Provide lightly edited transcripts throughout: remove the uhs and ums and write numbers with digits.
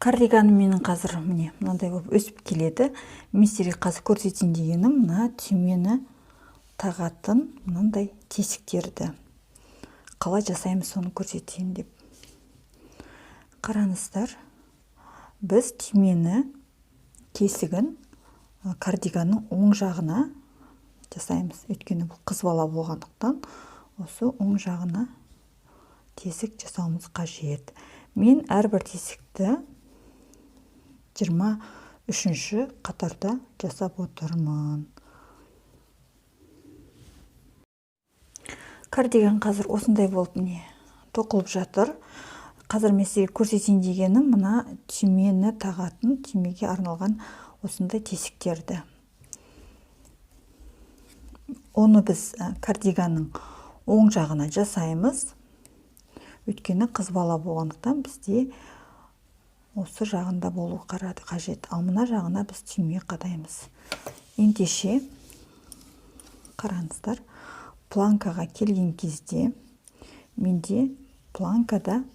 Кардиганым менің қазір міне мынандай болып өсіп келеді. Мен сіздерге қазір көрсетейін дегенім мына түймені тағатын мынандай тесіктерді қалай жасаймыз, соны көрсетейін деп. Қараңыздар, біз түймені тесігін кардиганның оң жағына жасаймыз. Өйткені бұл қыз бала болғандықтан осы оң жағына тесік жасауымыз қажет. Мен әрбір тесікті 23-ші қатарда жасап отырмын. Кардиган қазір осындай болып міне тоқылып жатыр. Қазір мен сізге көрсетейін дегенім мына түймені тағатын, түймеге арналған осындай тесіктерді. Оны біз кардиганның оң жағына жасаймыз. Өйткені қыз бала болғандықтан бізде осы жағында болу қажет. Ал мына жағына біз түйме қадаймыз. Ендеше қараңыздар, планкаға келген кезде менде планкада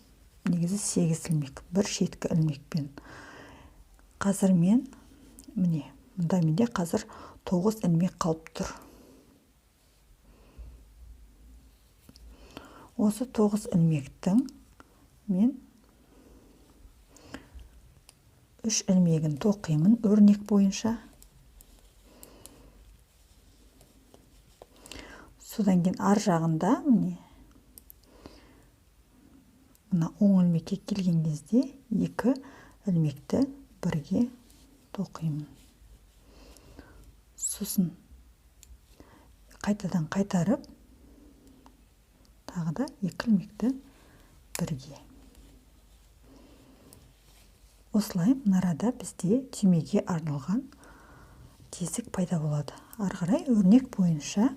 негізі 8 ілмек, бір шеткі ілмекпен. Қазір мен міне мында менде қазір 9 ілмек қалып тұр. Осы 9 ілмектің мен 3 ілмегін тоқимын өрнек бойынша. Содан кейін ар жағында міне мына оң ілмекке келген кезде 2 ілмекті бірге тоқимын. Сосын қайтадан қайтарып тағы да 2 ілмекті бірге. Осылай мына арада бізде түймеге арналған тесік пайда болады. Ары қарай өрнек бойынша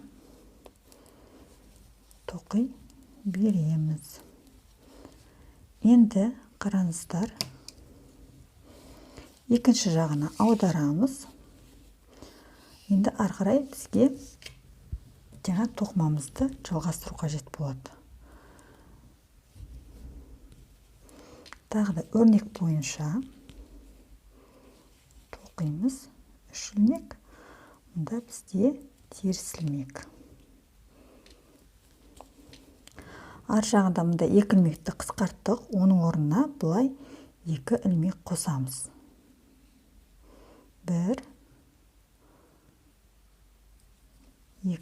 тоқи береміз. Енді қараңыздар, екінші жағына аударамыз. Енді ары қарай бізге жаңа тоқымамызды жалғастыру қажет болады. Тағы да өрнек бойынша тоқимыз. 3 ілмек, мұнда бізде теріс ілмек. Ар жағында мұнда 2 ілмекті қысқарттық, оның орнына былай 2 ілмек қосамыз. 1 2.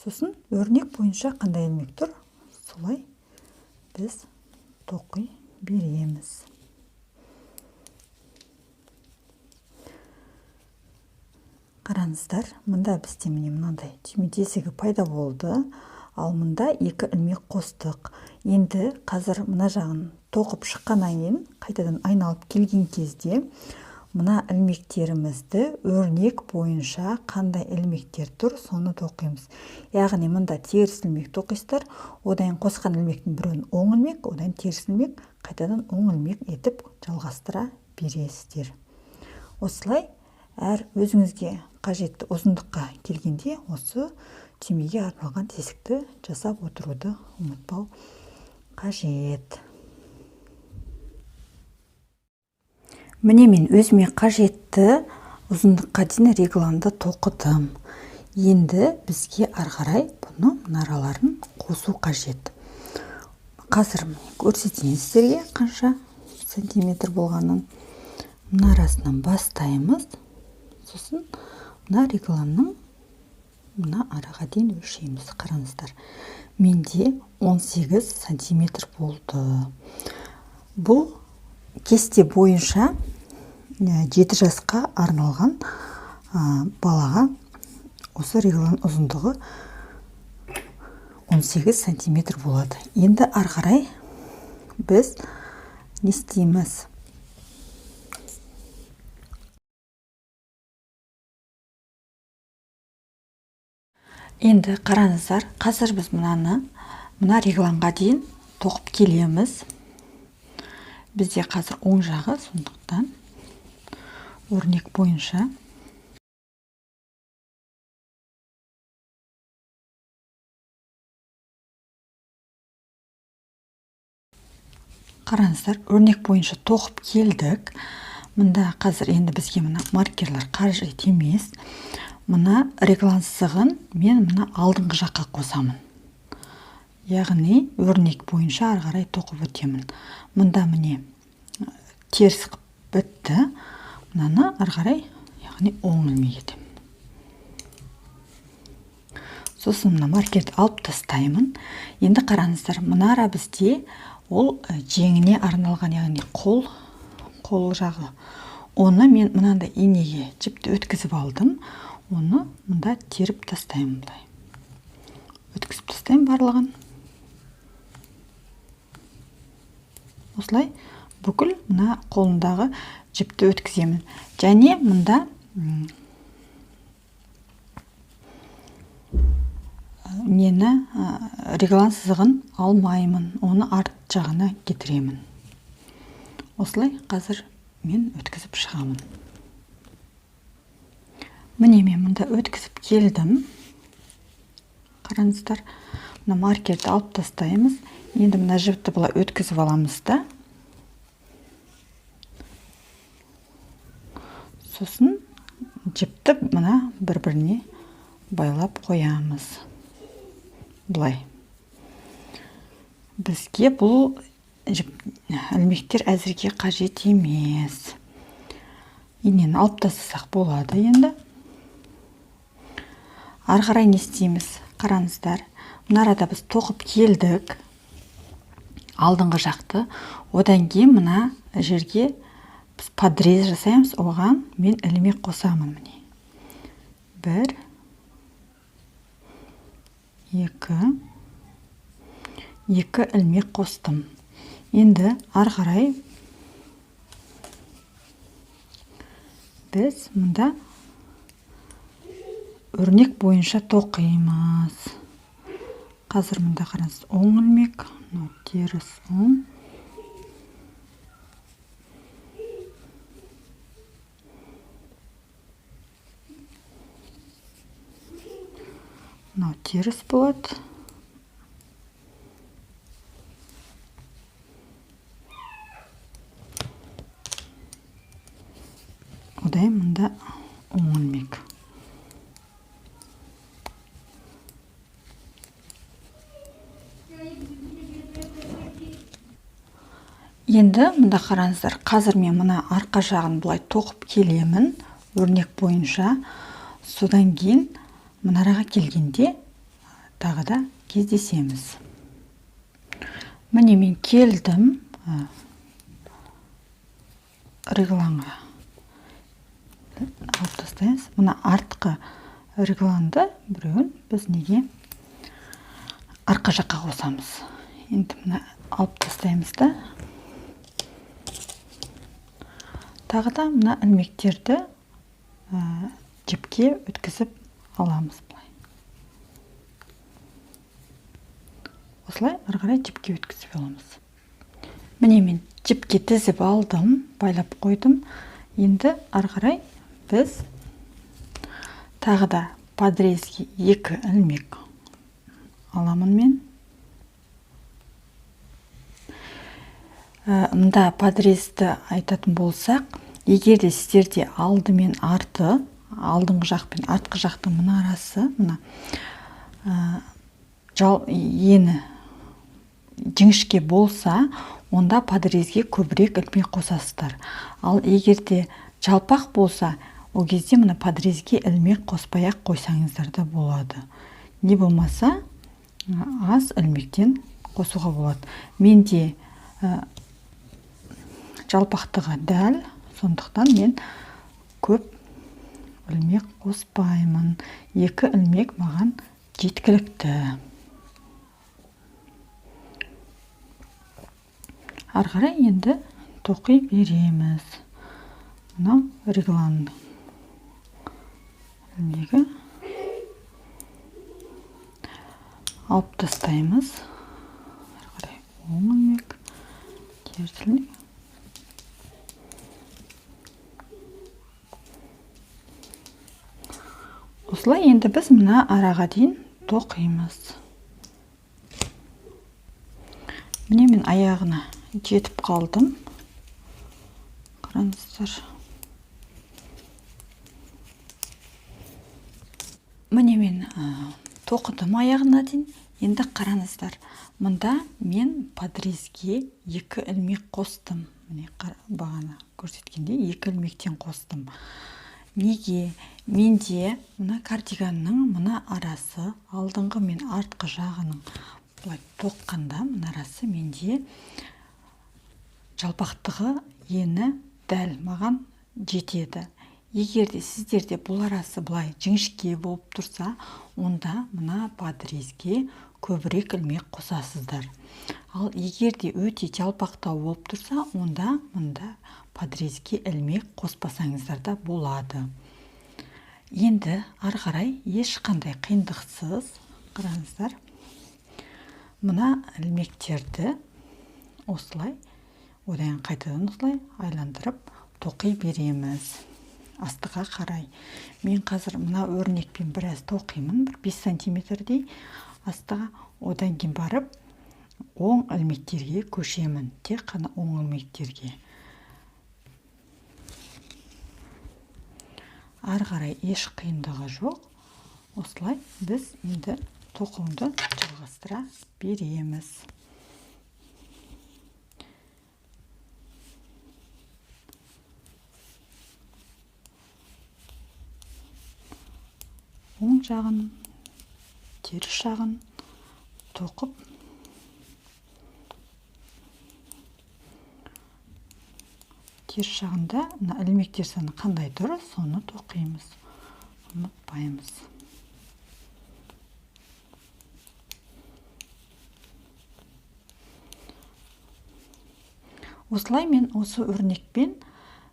Сосын өрнек бойынша қандай ілмек тұр, солай біз тоқи береміз. Қараңыздар, мында бізде міне мынандай түйме тесігі пайда болды. Ал мында 2 ілмек қостық. Енді қазір мына жағын тоқып шыққаннан кейін қайтадан айналып келген кезде мына ілмектерімізді өрнек бойынша қандай ілмектер тұр, соны тоқимыз. Яғни мында теріс ілмек тоқисыздар, одан қосқан ілмектің біреуін оң ілмек, одан теріс ілмек, қайтадан оң ілмек етіп жалғастыра бересіздер. Осылай әр өзіңізге қажетті ұзындыққа келгенде осы түймеге арналған тесікті жасап отыруды ұмытпау қажет. Міне мен өзіме қажетті ұзындыққа дейін регланды тоқыдым. Енді бізге ары қарай бұны мынараларын қосу қажет. Қазір міне көрсетейін сіздерге қанша сантиметр болғанын. Мынарасынан бастаймыз. Сосын мына регланның мына араға дейін өлшейміз. Қараңыздар, менде 18 сантиметр болды. Бұл кесте бойынша 7 жасқа арналған балаға осы реглан ұзындығы 18 сантиметр болады. Енді ары қарай біз не істейміз? Енді қараңыздар, қазір біз мынаны мына регланға дейін тоқып келеміз. Бізде қазір оң жағы, сондықтан өрнек бойынша Қараңыздар, өрнек бойынша тоқып келдік. Мында қазір енді бізге мына маркерлер қажет емес. Мына реглан сызығын мен мына алдыңғы жаққа қосамын. Яғни өрнек бойынша ары қарай тоқып өтемін. Мында міне теріс қып бітті. Мынаны ары қарай, яғни оң ілмек етемін. Сосын мына маркерді алып тастаймын. Енді қараңыздар, мына ара бізде ол жеңіне арналған, яғни қол жағы. Оны мен мынандай инеге жіпті өткізіп алдым. Оны мында теріп тастаймын былай. Өткізіп тастаймын барлығын. Осылай бүкіл мына қолындағы жіпті өткіземін. Және мында нені реглан сызығын алмаймын, оны арт жағына кетіремін. Осылай қазір мен өткізіп шығамын. Міне мен мында өткізіп келдім. Қараңыздар, мына маркерді алып тастаймыз. Енді мына жіпті былай өткізіп аламыз да. Сосын жіпті мына бір-біріне байлап қоямыз. Былай. Бізге бұл ілмектер әзірге қажет емес. Инені алып тастасақ болады енді. Ары қарай не істейміз? Қараңыздар, мына арада біз тоқып келдік алдыңғы жақты. Одан кейін мына жерге біз подрез жасаймыз. Оған мен ілмек қосамын міне. 1 2 2 ілмек қостым. Енді ары қарай біз мында өрнек бойынша тоқимыз. Қазір мында қараңыз, оң ілмек, мынау теріс оң. Мынау теріс болады. Одан мында оң ілмек. Енді мында қараңыздар, қазір мен мына арқа жағын былай тоқып келемін өрнек бойынша. Содан кейін мына араға келгенде тағы да кездесеміз. Міне мен келдім регланға. Алып тастаймыз. Мына артқы регланды біреуін біз неге арқа жаққа қосамыз. Енді мына алып тастаймыз да. Тағы да мына ілмектерді жіпке өткізіп аламыз былай. Осылай ары қарай жіпке өткізіп аламыз. Міне мен жіпке тізіп алдым, байлап қойдым. Енді ары қарай біз тағы да подрезге 2 ілмек аламын мен. Мында подрезді айтатын болсақ, егер де сіздерде алды мен арты, алдыңғы жақ пен артқы жақтың мына арасы, мына ені жіңішке болса, онда подрезге көбірек ілмек қосасыздар. Ал егер де жалпақ болса, ол кезде мына подрезге ілмек қоспай-ақ қойсаңыздар да болады. Не болмаса, аз ілмектен қосуға болады. Менде жалпақтығы дәл, сондықтан мен көп ілмек қоспаймын. 2 ілмек маған жеткілікті. Ары қарай енді тоқи береміз. Мынау регланның ілмегі. Алып тастаймыз. Ары қарай оң ілмек, теріс ілмек. Осылай енді біз мына араға дейін тоқимыз. Міне мен аяғына Жетіп қалдым. Қараңыздар. Міне мен тоқыдым аяғына дейін. Енді қараңыздар, мында мен подрезге 2 ілмек қостым. Міне бағана көрсеткенде 2 ілмектен қостым. Неге? Менде мына кардиганның мына арасы, алдыңғы мен артқы жағының былай тоққанда мына арасы менде жалпақтығы ені дәл маған жетеді. Егер де сіздерде бұл арасы былай жіңішке болып тұрса, онда мына подрезге көбірек ілмек қосасыздар. Ал егер де өте жалпақтау болып тұрса, онда мында подрезге ілмек қоспасаңыздар да болады. Енді ары қарай ешқандай қиындықсыз қараңыздар, мына ілмектерді осылай, одан қайтадан осылай айландырып тоқи береміз. Астыға қарай. Мен қазір мына өрнекпен біраз тоқимын, бір 5 сантиметрдей астыға, одан кейін барып оң ілмектерге көшемін, тек қана оң ілмектерге. Ары қарай еш қиындығы жоқ. Осылай біз енді тоқуды жалғастыра береміз. Оң жағын, теріс жағын тоқып, теріс жағында мына ілмектер саны қандай тұр, соны тоқимыз, ұмытпаймыз. Осылай мен осы өрнекпен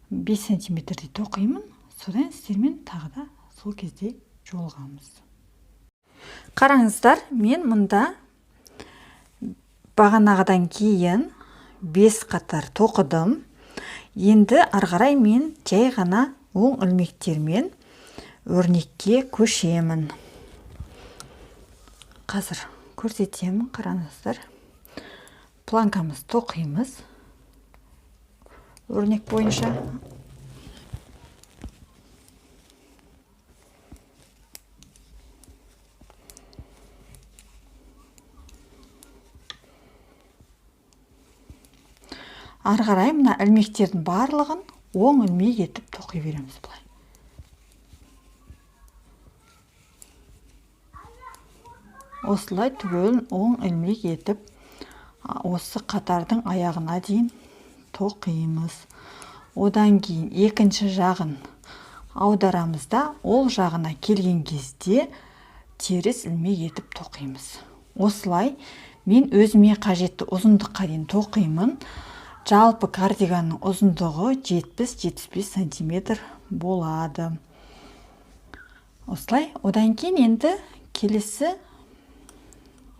5 сантиметрдей тоқимын, содан сіздермен тағы да сол кезде жолығамыз. Қараңыздар, мен мұнда бағанағыдан кейін 5 қатар тоқыдым. Енді ары қарай мен жай ғана оң ілмектермен өрнекке көшемін. Қазір көрсетемін, қараңыздар. Планкамыз тоқимыз өрнек бойынша. Ары қарай мына ілмектердің барлығын оң ілмек етіп тоқи береміз былай. Осылай түгелін оң ілмек етіп осы қатардың аяғына дейін тоқимыз. Одан кейін екінші жағын аударамыз да, ол жағына келген кезде теріс ілмек етіп тоқимыз. Осылай мен өзіме қажетті ұзындыққа дейін тоқимын. Жалпы кардиганның ұзындығы 70-75 сантиметр болады. Осылай, одан кейін енді келесі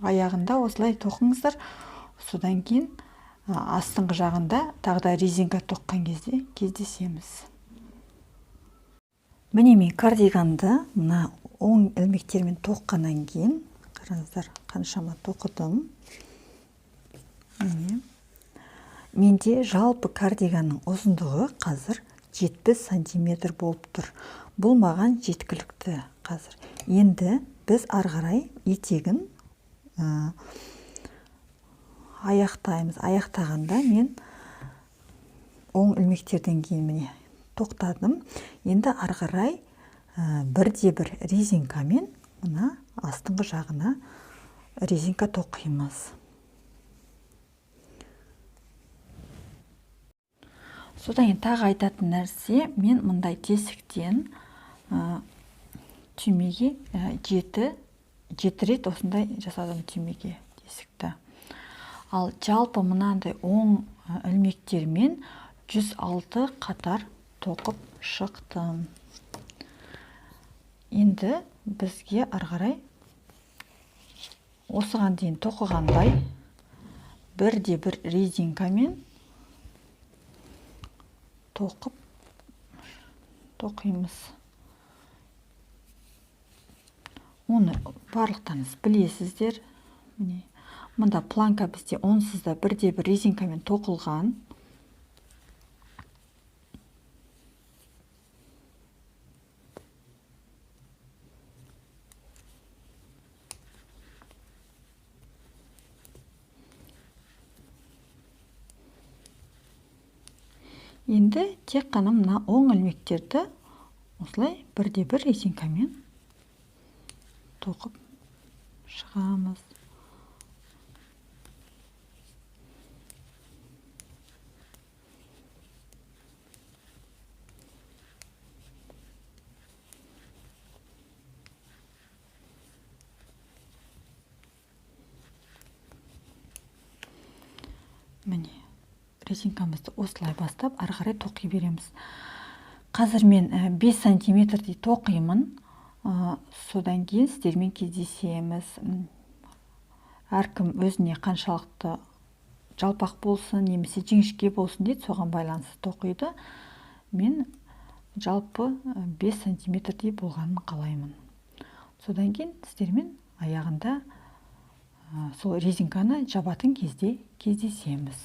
аяғында осылай тоқыңыздар. Содан кейін астыңғы жағында тағы да резинка тоққан кезде кездесеміз. Міне мен кардиганды мына оң ілмектермен тоққаннан кейін, қараңыздар, қаншама тоқыдым. Міне. Менде жалпы кардиганның ұзындығы қазір 70 сантиметр болып тұр. Бұл маған жеткілікті қазір. Енді біз ары қарай етегін аяқтаймыз. Аяқтағанда мен оң ілмектерден кейін міне тоқтадым. Енді ары қарай бірде-бір резинкамен мына астыңғы жағына резинка тоқимыз. Содан кейін тағы айтатын нәрсе, мен мындай тесіктен түймеге 7 рет осындай жасадым түймеге тесікті. Ал жалпы мынандай оң ілмектермен 106 қатар тоқып шықтым. Енді бізге ары қарай осыған дейін тоқығандай бірде-бір резинкамен тоқып тоқимыз. Оны барлықтарыңыз білесіздер. Міне, Мында планка бізде онсыз да бірде бір резинкамен тоқылған. Енді тек қана мына оң ілмектерді осылай бірде бір резинкамен тоқып шығамыз. Міне, резинкамызды осылай бастап ары қарай тоқи береміз. Қазір мен 5 сантиметрдей тоқимын. Содан кейін сіздермен кездесеміз. Әркім өзіне қаншалықты жалпақ болсын, немесе жіңішке болсын дейді, соған байланысты тоқиды. Мен жалпы 5 сантиметрдей болғанын қалаймын. Содан кейін сіздермен аяғында сол резинканы жабатын кезде кездесеміз.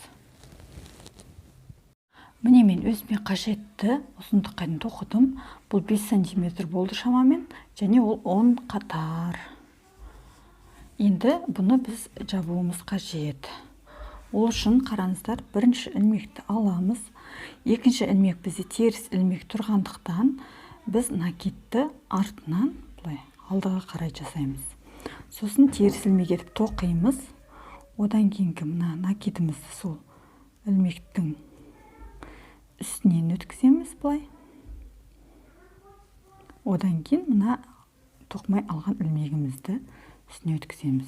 Міне, мен өзіме қажетті ұзындыққа дейін тоқыдым. Бұл 5 сантиметр болды шамамен, және ол 10 қатар. Енді бұны біз жабуымыз қажет. Ол үшін қараңыздар, бірінші ілмекті аламыз. Екінші ілмек бізде теріс ілмек тұрғандықтан біз накидті артынан былай алдыға қарай жасаймыз. Сосын теріс ілмек етіп тоқимыз. Одан кейінгі мына накидімізді сол ілмектің үстінен өткіземіз былай. Одан кейін мына тоқымай алған ілмегімізді үстіне өткіземіз.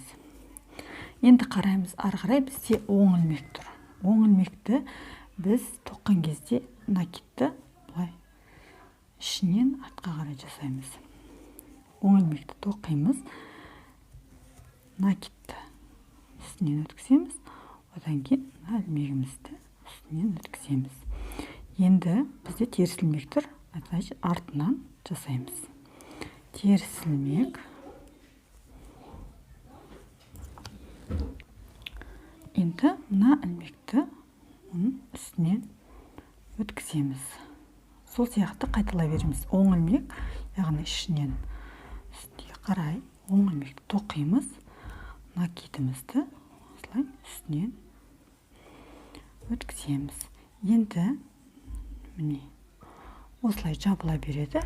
Енді қараймыз, ары қарай бізде оң ілмек тұр. Оң ілмекті біз тоққан кезде накидті былай ішінен артқа қарай жасаймыз. Оң ілмекті тоқимыз, накидті үстінен өткіземіз, одан кейін мына ілмегімізді үстінен өткіземіз. Енді бізде теріс ілмек тұр, значит артынан жасаймыз. Теріс ілмек. Енді мына ілмекті оның үстінен өткіземіз. Сол сияқты қайталай береміз. Оң ілмек, яғни ішінен үстіне қарай оң ілмекті тоқимыз. Накидімізді осылай үстінен өткіземіз. Енді міне осылай жабыла береді.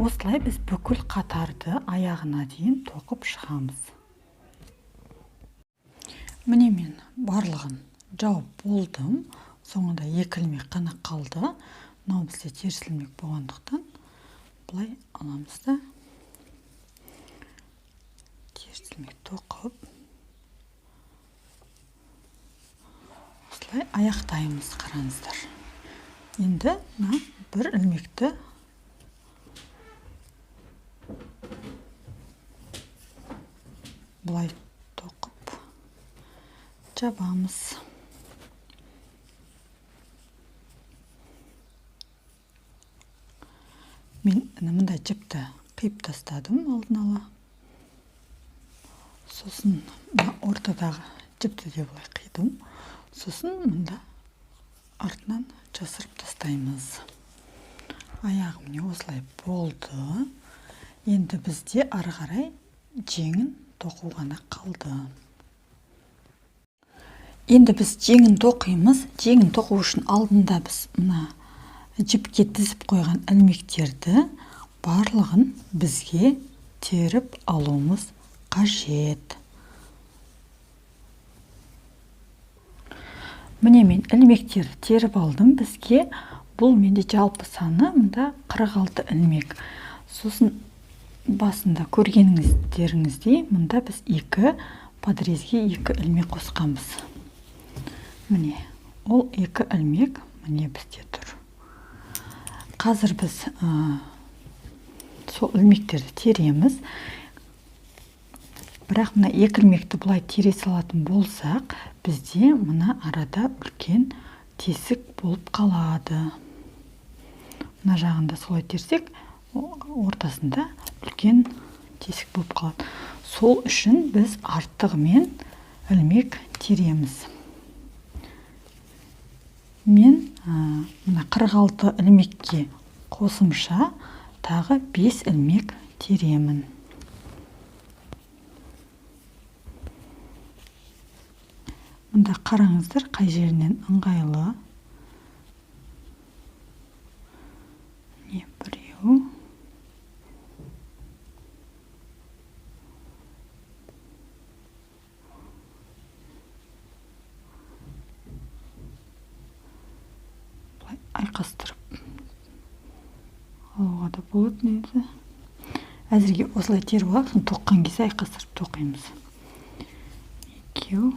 Осылай біз бүкіл қатарды аяғына дейін тоқып шығамыз. Міне, мен барлығын жауып болдым. Соңында екі ілмек қана қалды. Мынау бізде теріс ілмек болғандықтан былай аламыз да теріс ілмек тоқып осылай аяқтаймыз. Қараңыздар. Енді мына бір ілмекті былай тоқып жабамыз. Мен мындай жіпті қиып тастадым алдын ала. Сосын мына ортадағы жіпті де былай қидым. Сосын мында артынан жасырып тастаймыз. Аяғы міне осылай болды. Енді бізде ары қарай жеңін тоқу ғана қалды. Енді біз жеңін тоқимыз. Жеңін тоқу үшін алдында біз мына жіпке тізіп қойған ілмектерді барлығын бізге теріп алуымыз қажет. Міне, мен ілмектерді теріп алдым. Бізге бұл менде жалпы саны мында 46 ілмек. Сосын басында көргеніңіздеріңіздей мында біз екі подрезге екі ілмек қосқанбыз. Міне, ол екі ілмек міне бізде тұр. Қазір біз сол ілмектерді тереміз. Бірақ мына екі ілмекті былай тере салатын болсақ, бізде мына арада үлкен тесік болып қалады. Мына жағында солай терсек, ортасында үлкен тесік болып қалады. Сол үшін біз артығымен ілмек тереміз. Мен мына 46 ілмекке қосымша тағы 5 ілмек теремін. Мында қараңыздар, қай жерінен ыңғайлы. Не, біреу. Былай айқастырып алуға да болады негізі. Әзірге осылай теріп алайық, соны тоққан кезде айқастырып тоқимыз. Екеу.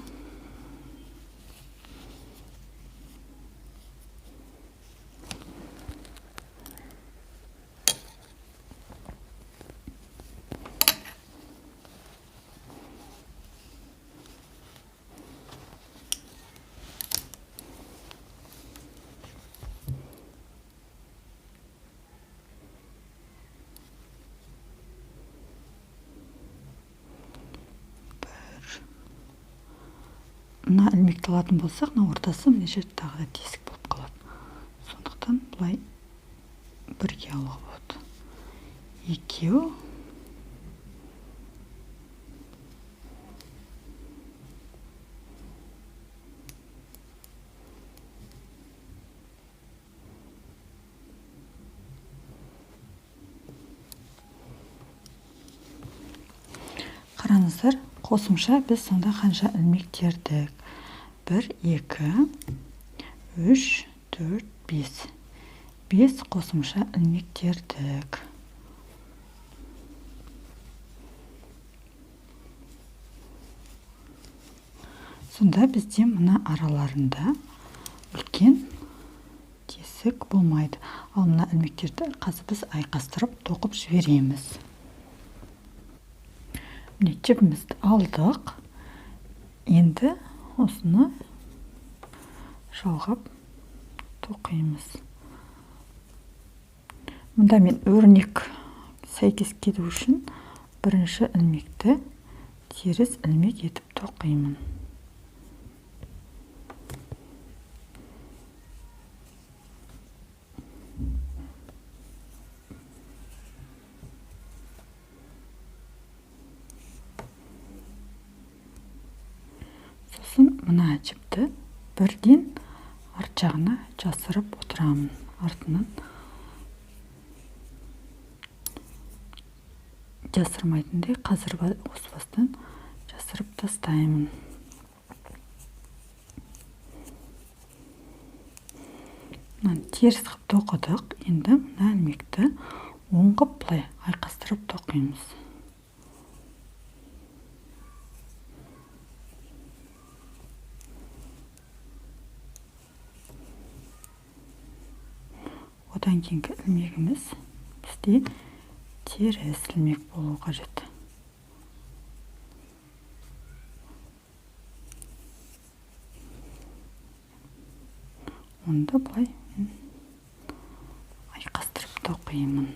Мына ілмекті алатын болсақ, мына ортасы мына жерде тағы да тесік болып қалады. Сондықтан былай бірге алуға болады. Екеу. Қараңыздар, қосымша біз сонда қанша ілмек тердік? 1, 2, 3, 4, 5. 5 қосымша ілмек тердік. Сонда бізде мына араларында үлкен тесік болмайды. Ал мына ілмектерді қазір біз айқастырып тоқып жібереміз. Міне жібімізді алдық. Енді осыны жалғап тоқимыз. Мұнда мен өрнек сәйкес келу үшін бірінші ілмекті теріс ілмек етіп тоқимын. Сосын мына жіпті бірден арт жағына жасырып отырамын. Артынан жасырмайтындай қазір осы бастан жасырып тастаймын. Мынаны теріс қылып тоқыдық. Енді мына ілмекті оң қылып былай айқастырып тоқимыз. Одан кейінгі ілмегіміз бізде теріс ілмек болу қажет. Оны да былай мен айқастырып тоқимын.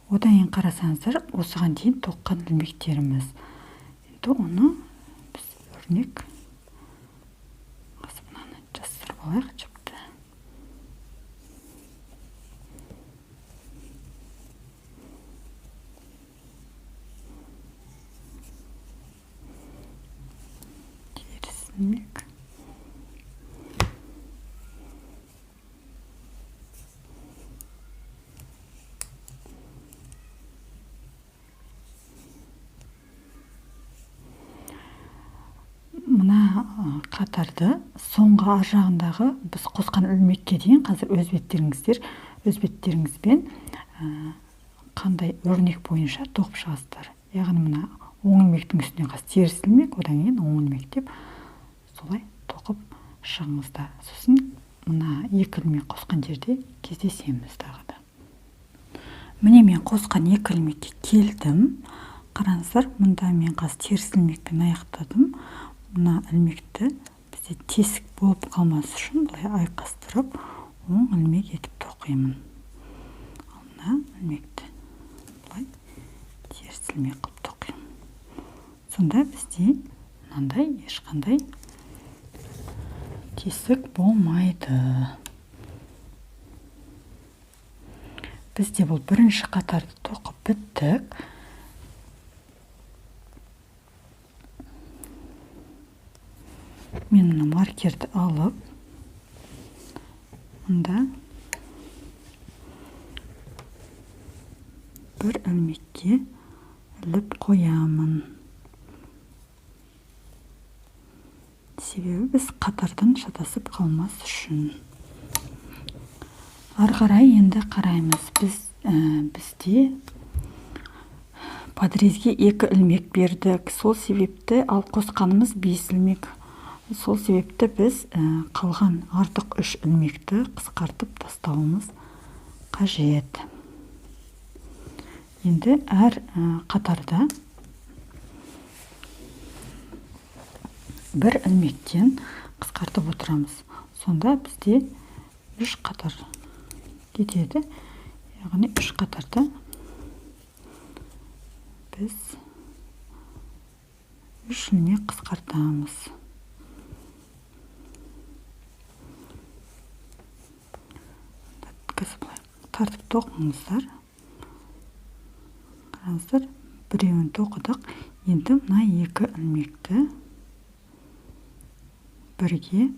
Одан кейін қарасаңыздар, осыған дейін тоққан ілмектеріміз. Енді оны біз өрнек мынаны жасырып алайық жіпті. Теріс ілмек. Мына қатарды соңғы ар жағындағы біз қосқан ілмекке дейін қазір өз беттеріңізбен қандай өрнек бойынша тоқып шығасыздар. Яғни мына оң ілмектің үстіне қазір теріс ілмек, одан кейін оң ілмек деп солай тоқып шығыңыздар. Сосын мына екі ілмек қосқан жерде кездесеміз тағы да. Міне мен қосқан екі ілмекке келдім. Қараңыздар, мында мен қазір теріс ілмекпен аяқтадым. Мына ілмекті бізде тесік болып қалмас үшін былай айқастырып оң ілмек етіп тоқимын. Ал мына ілмекті былай ілмек қылып тоқимын. Сонда бізде мынандай ешқандай тесік болмайды. Бізде бұл бірінші қатарды тоқып біттік. Мен мына маркерді алып, мында бір ілмекке іліп қоямын. Себебі біз қатардан шатасып қалмас үшін. Ары қарай енді қараймыз. Бізде подрезге 2 ілмек бердік. Сол себепті ал қосқанымыз 5 ілмек. Сол себепті біз қалған артық 3 ілмекті қысқартып тастауымыз қажет. Енді әр қатарда бір ілмектен қысқартып отырамыз. Сонда бізде 3 қатар кетеді. Яғни 3 қатарда біз 3 ілмек қысқартамыз. Тартып тоқыңыздар. Қараңыздар, біреуін тоқыдық. Енді мына 2 ілмекті бірге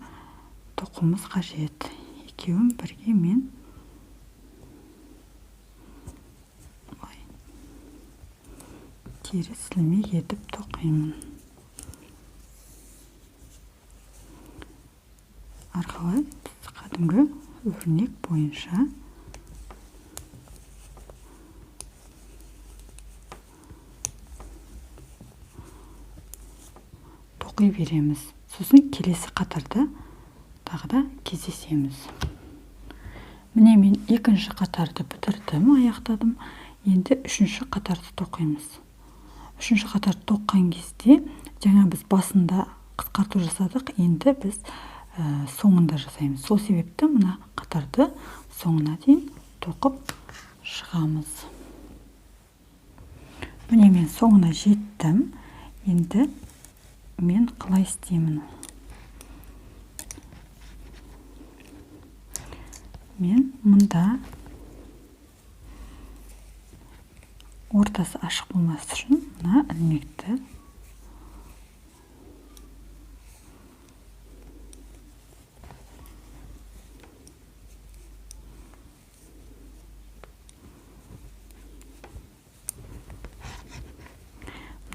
тоқуымыз қажет. Екеуін бірге мен теріс ілмек етіп тоқимын. Арқалай біз кәдімгі өрнек бойынша тоқи береміз. Сосын келесі қатарда тағы да кездесеміз. Міне мен екінші қатарды бітірдім, аяқтадым. Енді үшінші қатарды тоқимыз. Үшінші қатарды тоққан кезде жаңа біз басында қысқарту жасадық, енді біз соңында жасаймыз. Сол себепті мына қатарды соңына дейін тоқып шығамыз. Міне мен соңына жеттім. Енді мен қалай істеймін? Мен мұнда ортасы ашық болмас үшін мына ілмекті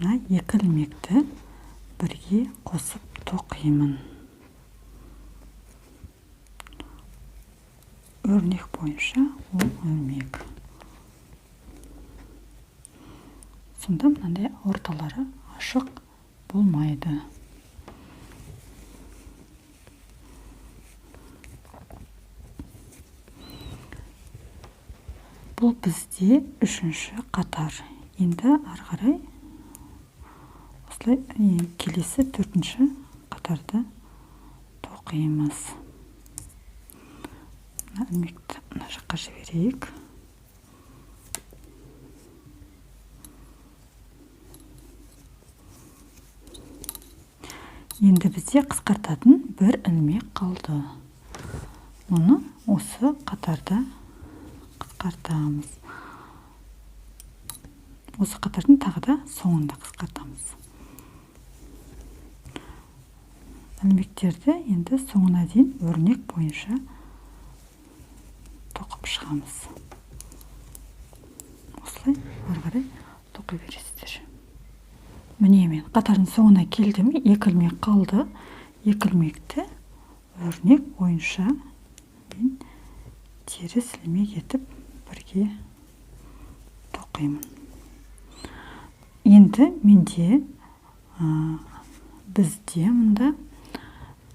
мына екі ілмекті бірге қосып тоқимын. Өрнек бойынша ол ілмек. Сонда мынандай орталары ашық болмайды. Бұл бізде үшінші қатар. Енді ары қарай осылай келесі төртінші қатарды тоқимыз. Мына ілмекті мына жаққа жіберейік. Енді бізде қысқартатын бір ілмек қалды. Оны осы қатарда қысқартамыз. Осы қатардың тағы да соңында қысқартамыз. Ілмектерді енді соңына дейін өрнек бойынша тоқып шығамыз. Осылай ары қарай тоқи бересіздер. Міне мен қатардың соңына келдім, екі ілмек қалды. Екі ілмекті өрнек бойынша мен теріс ілмек етіп бірге тоқимын. Енді менде бізде мұнда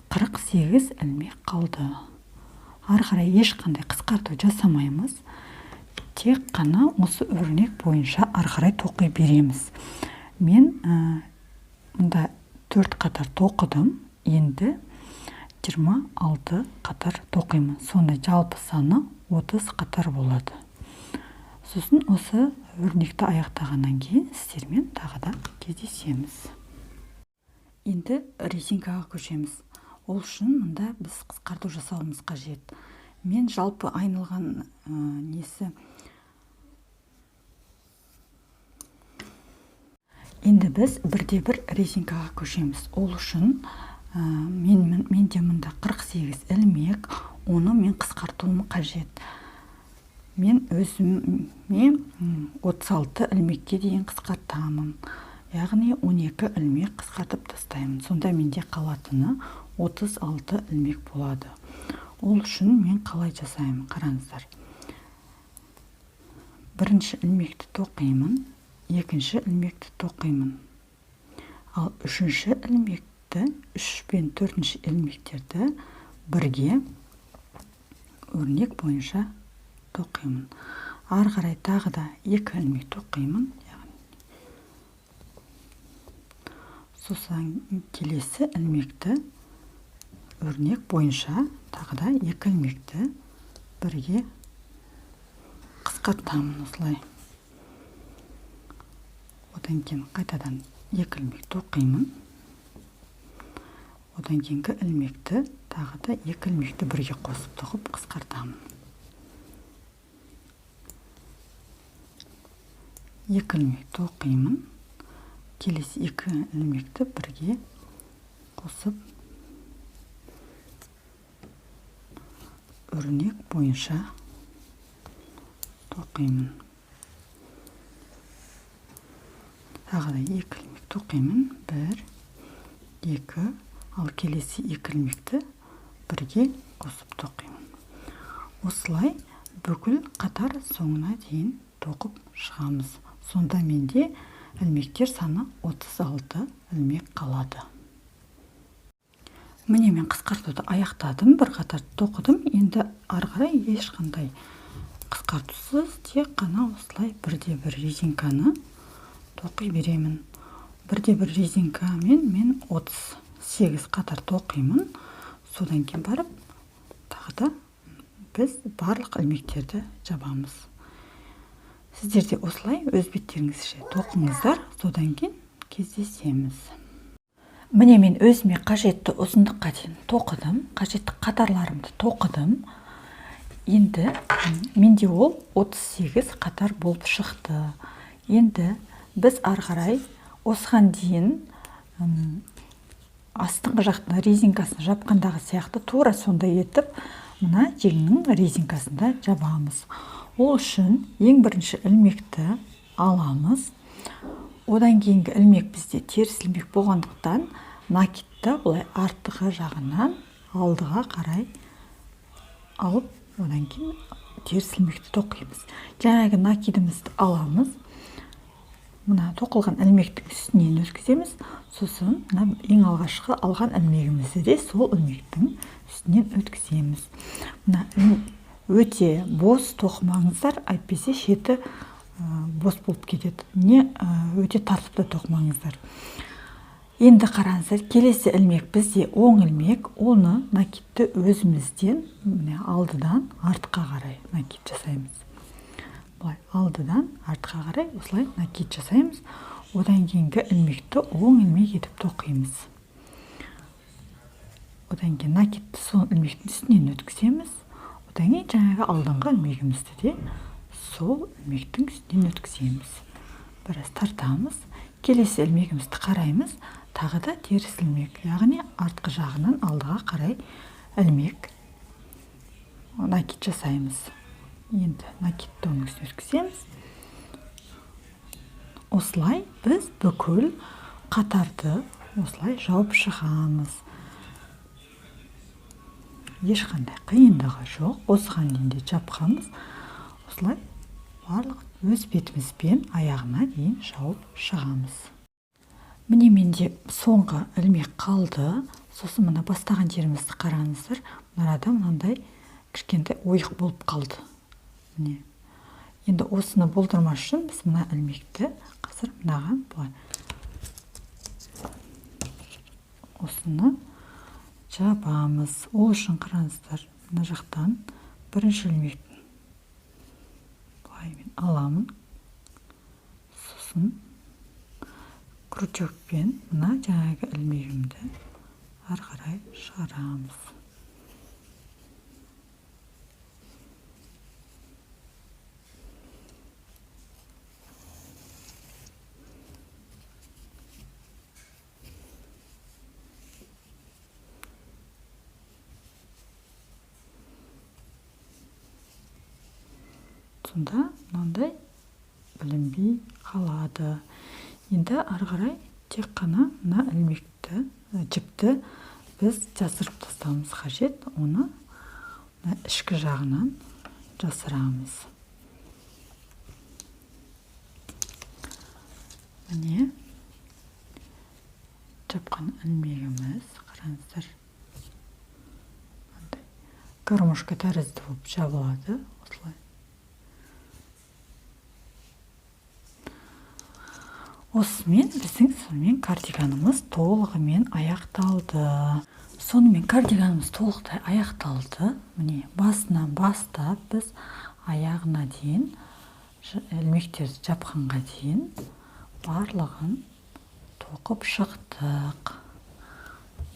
48 ілмек қалды. Ары қарай ешқандай қысқарту жасамаймыз. Тек қана осы өрнек бойынша ары қарай тоқи береміз. Мен мұнда 4 қатар тоқыдым. Енді 26 қатар тоқимын. Сонда жалпы саны 30 қатар болады. Сосын осы Өрнекті аяқтағаннан кейін сіздермен тағы да кездесеміз. Енді резинкаға көшеміз. Ол үшін мында біз қысқарту жасауымыз қажет. Мен жалпы айналған несі. Енді біз бірде-бір резинкаға көшеміз. Ол үшін менде мында 48 ілмек, оны мен қысқартуым қажет. Мен өзіме 36 ілмекке дейін қысқартамын. Яғни 12 ілмек қысқартып тастаймын. Сонда менде қалатыны 36 ілмек болады. Ол үшін мен қалай жасаймын, қараңыздар. Бірінші ілмекті тоқимын, екінші ілмекті тоқимын. Ал үшінші ілмекті, 3 пен төртінші ілмектерді бірге өрнек бойынша тоқимын. Ары қарай тағы да 2 ілмек тоқимын. Сосын келесі ілмекті өрнек бойынша тағы да 2 ілмекті бірге қысқартамын осылай. Одан кейін қайтадан 2 ілмек тоқимын. Одан кейінгі ілмекті тағы да 2 ілмекті бірге қосып тоқып қысқартамын. 2 ілмек тоқимын. Келесі 2 ілмекті бірге қосып өрнек бойынша тоқимын. Тағы да 2 ілмек тоқимын. 1, 2, ал келесі 2 ілмекті бірге қосып тоқимын. Осылай бүкіл қатар соңына дейін тоқып шығамыз. Сонда менде ілмектер саны 36 ілмек қалады. Міне мен қысқартуды аяқтадым, бір қатар тоқыдым. Енді ары қарай ешқандай қысқартусыз тек қана осылай бірде-бір резинканы тоқи беремін. Бірде-бір резинкамен мен 38 қатар тоқимын. Содан кейін барып тағы да біз барлық ілмектерді жабамыз. Сіздер де осылай өз беттеріңізше тоқыңыздар, содан кейін кездесеміз. Міне мен өзіме қажетті ұзындыққа дейін тоқыдым, қажетті қатарларымды тоқыдым. Енді менде ол 38 қатар болып шықты. Енді біз ары қарай осыған дейін астыңғы жақтың резинкасын жапқандағы сияқты тура сондай етіп мына жеңнің резинкасын да жабамыз. Ол үшін ең бірінші ілмекті аламыз. Одан кейінгі ілмек бізде теріс ілмек болғандықтан накидті былай артқы жағынан алдыға қарай алып, одан кейін теріс ілмекті тоқимыз. Жаңағы накидімізді аламыз. Мына тоқылған ілмектің үстінен өткіземіз. Сосын мына ең алғашқы алған ілмегімізді де сол ілмектің үстінен өткіземіз. Мына өте бос тоқымаңыздар, әйтпесе шеті бос болып кетеді. Не өте тартып та тоқымаңыздар. Енді қараңыздар, келесі ілмек бізде оң ілмек. Оны накидті өзімізден міне алдыдан артқа қарай накид жасаймыз. Былай алдыдан артқа қарай осылай накид жасаймыз. Одан кейінгі ілмекті оң ілмек етіп тоқимыз. Одан кейін накидті сол ілмектің үстінен өткіземіз. Одан кейін жаңағы алдыңғы ілмегімізді де сол ілмектің үстінен өткіземіз. Біраз тартамыз. Келесі ілмегімізді қараймыз. Тағы да теріс ілмек, яғни артқы жағынан алдыға қарай ілмек накид жасаймыз. Енді накидті оның үстіне өткіземіз. Осылай біз бүкіл қатарды осылай жауып шығамыз. Ешқандай қиындығы жоқ. Осыған дейін де жапқанбыз. Осылай барлық өз бетімізбен аяғына дейін жауып шығамыз. Міне менде соңғы ілмек қалды. Сосын мына бастаған жерімізді қараңыздар. Мынада мынандай кішкентай ойық болып қалды. Міне. Енді осыны болдырмас үшін біз мына ілмекті қазір мынаған былай осыны жабамыз. Ол үшін қараңыздар, мына жақтан бірінші ілмектің былай мен аламын. Сосын крючокпен мына жаңағы ілмегімді ары қарай шығарамыз. Сонда мынандай білінбей қалады. Енді ары қарай тек қана мына ілмекті, жіпті біз жасырып тастауымыз қажет. Оны мына ішкі жағынан жасырамыз. Міне жапқан ілмегіміз, қараңыздар, мынандай гармошка тәрізді болып жабылады осылай. Осымен біздің сонымен кардиганымыз толығымен аяқталды. Сонымен кардиганымыз толықтай аяқталды. Міне басынан бастап біз аяғына дейін, ілмектерді жапқанға дейін барлығын тоқып шықтық.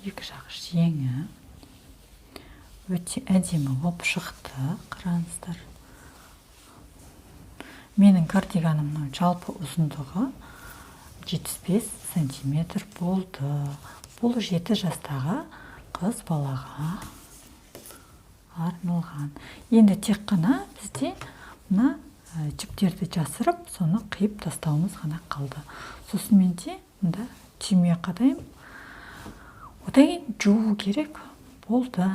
Екі жақ жеңі өте әдемі болып шықты, қараңыздар. Менің кардиганымның жалпы ұзындығы 75 сантиметр болды. Бұл 7 жастағы қыз балаға арналған. Енді тек қана бізде мына жіптерді жасырып, соны қиып тастауымыз ғана қалды. Сосын менде мында түйме қадаймын. Одан кейін жуу керек болды.